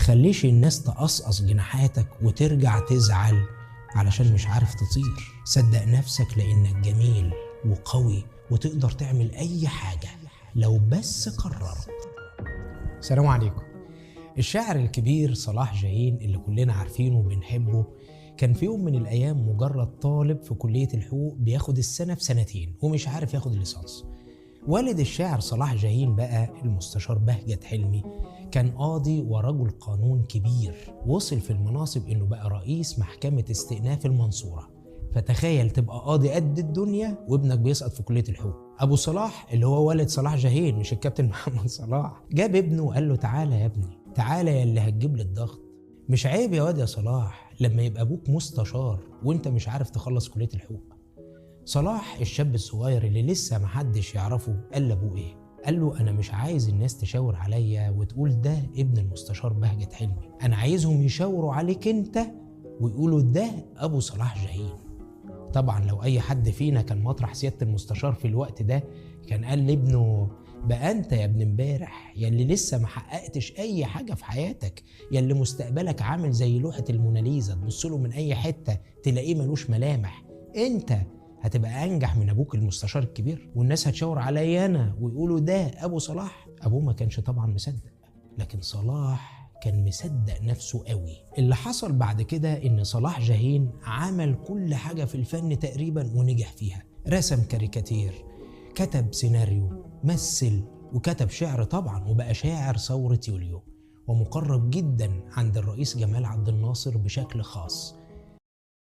تخليش الناس تقصقص جناحاتك وترجع تزعل علشان مش عارف تطير. صدق نفسك لأنك جميل وقوي وتقدر تعمل أي حاجة لو بس قررت. السلام عليكم. الشاعر الكبير صلاح جاهين اللي كلنا عارفينه وبنحبه كان في يوم من الأيام مجرد طالب في كلية الحقوق بياخد السنة في سنتين ومش عارف ياخد الليسانس. والد الشاعر صلاح جاهين بقى المستشار بهجت حلمي كان قاضي ورجل قانون كبير، وصل في المناصب إنه بقى رئيس محكمة استئناف المنصورة. فتخيل تبقى قاضي قد الدنيا وابنك بيسقط في كلية الحقوق. أبو صلاح اللي هو والد صلاح جاهين مش الكابتن محمد صلاح، جاب ابنه وقال له تعالى يا ابني، تعالى يا اللي هتجيب لي الضغط. مش عيب يا واد يا صلاح لما يبقى أبوك مستشار وانت مش عارف تخلص كلية الحقوق؟ صلاح الشاب الصغير اللي لسه محدش يعرفه قال لأبوه إيه؟ قال له أنا مش عايز الناس تشاور عليا وتقول ده ابن المستشار بهجت حلمي، أنا عايزهم يشاوروا عليك أنت ويقولوا ده أبو صلاح جاهين. طبعا لو أي حد فينا كان مطرح سيادة المستشار في الوقت ده كان قال لابنه بقى أنت يا ابن امبارح، يا اللي لسه ما حققتش أي حاجة في حياتك، يا اللي مستقبلك عامل زي لوحة الموناليزا تبص له من أي حتة تلاقيه ملوش ملامح، أنت هتبقى أنجح من أبوك المستشار الكبير والناس هتشاور عليا أنا ويقولوا ده أبو صلاح. أبوه ما كانش طبعا مصدق، لكن صلاح كان مصدق نفسه قوي. اللي حصل بعد كده إن صلاح جاهين عمل كل حاجة في الفن تقريبا ونجح فيها. رسم كاريكاتير، كتب سيناريو، مثل، وكتب شعر طبعا، وبقى شاعر ثورة يوليو ومقرب جدا عند الرئيس جمال عبد الناصر بشكل خاص.